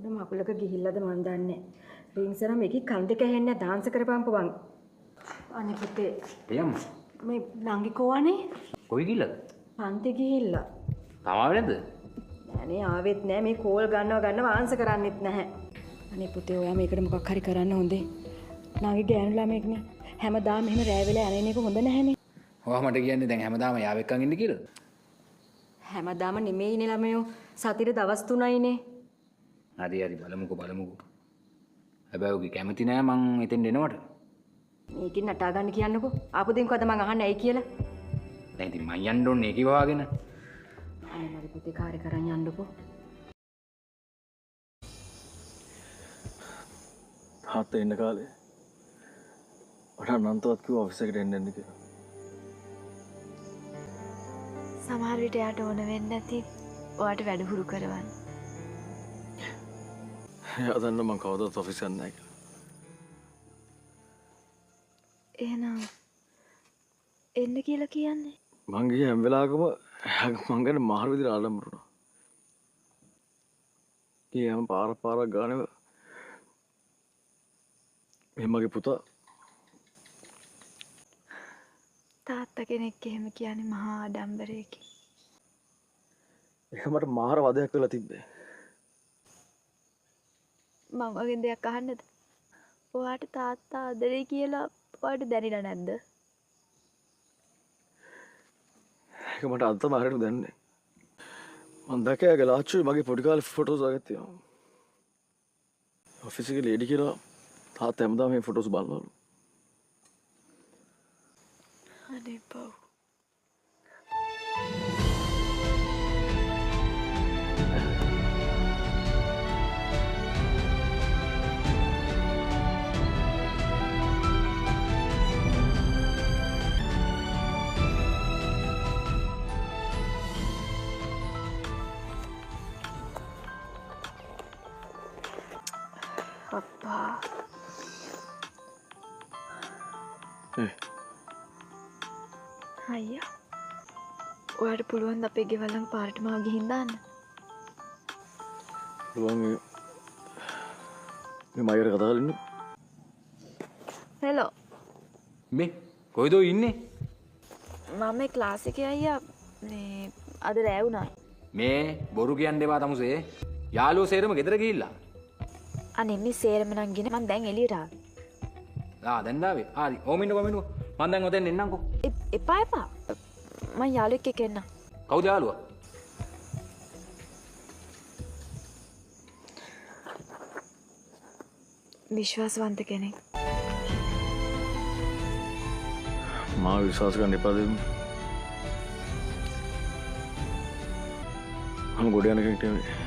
මොන මකුලක ගිහිල්ලාද මන් දන්නේ. රින්ග්ස් නම් එකේ කන් දෙක ඇහෙන්නේ නැහැ. ඩාන්ස් කරපම්ප වං. අනේ පුතේ. එයම් මේ නංගි කොවනේ? කොයි ගිහිල්ලාද? පන්ති ගිහිල්ලා. තාම ආවේ නැද්ද? නෑනේ ආවෙත් නෑ. මේ කෝල් ගන්නව ගන්නව ආන්සර් කරන්නෙත් නැහැ. අනේ පුතේ ඔයා මේකට මොකක් හරි කරන්න හොඳේ. නංගි ගෑනු ළමයෙක්නේ. හැමදාම එහෙම රෑ වෙලා යන එක හොඳ නැහැනේ. ඔයා මට කියන්නේ දැන් හැමදාම යාවෙක්කන් ඉන්න කියලාද? හැමදාම නෙමෙයිනේ ළමයෝ. සතියේ දවස් 3යිනේ. හරි හරි බලමුකෝ බලමුකෝ. හැබැයි ඔගේ කැමති නෑ මං එතෙන් එනවට. මේකෙන් නටා ගන්න කියන්නකෝ. ආපු දින්කවද මං අහන්නේ ඇයි කියලා. දැන් ඉතින් මං යන්න ඕනේ ඒකේ වහගෙන. අනේ මගේ පුතේ කාර්ය කරන් යන්නකෝ. තාත්තා ඉන්න කාලේ මට අනන්තවත් කිව්වා ඔෆිස් එකට එන්න එන්න කියලා. සමහර විට එයාට ඕන වෙන්නේ නැති ඔයාට වැඩ හුරු කරවන්න. එයා දන්නවා මං කවදාවත් ඔෆිස් යන්නේ නැහැ කියලා. එහෙනම් එන්න කියලා කියන්නේ? මං ගියේ හැම වෙලාවකම මං ගැන මාර විදිහට ආඩම්බර වුණා. ගියේ හැම පාර පාරක් ගානේම මේ මගේ පුතා. තාත්තා කෙනෙක් එහෙම කියන්නේ මහා ආඩම්බරයකින්. ඒක මට මාර වදයක් වෙලා තිබ්බේ. මං වගේ දෙයක් අහන්නද? ඔයාට තාත්තා ආදරේ කියලා ඔයාට දැනිලා නැද්ද? ඒක මට අද තමයි හරියට දැනුනේ. මං දැක්කා එයාගේ ලාච්චුවේ මගේ පොඩි කාලේ ෆොටෝස් වගේ තියෙනවා. ඔෆිස් එකේ ලේඩි කියලා තාත්තා හැමදාම මේ ෆොටෝස් බලනවලු. අනේ පව්. අප්පා. අයියා, ඔයාට පුළුවන් ද අපේ ගෙවල් ළඟ පාරට මාව ගිහින් දාන්න? පුළුවන්. මේ මයර කතා කරලා ඉන්න. හෙලෝ. මේ කොයිද ඔය ඉන්නේ? මම මේ ක්ලාස් එකේ අයියා. මේ අද රෑ වුණා. මේ බොරු කියන්න එපා තමුසේ. යාළුවෝ සේරම ගෙදර ගිහිල්ලා. අනේ මේ සේරම නම් ගිනේ මං දැන් එළියට ආවේ. ආ දැන් ආවේ. හරි. ඕම ඉන්නකෝ මෙන්නකෝ. මං දැන් ඔතෙන් එන්නම්කෝ. එපා එපා. මං යාළුවෙක් එක්ක එන්නම්. කවුද යාළුවා? විශ්වාසවන්ත කෙනෙක්. මාව විශ්වාස කරන්න එපා දෙන්න. මම ගොඩ යන කෙනෙක් නෙමෙයි.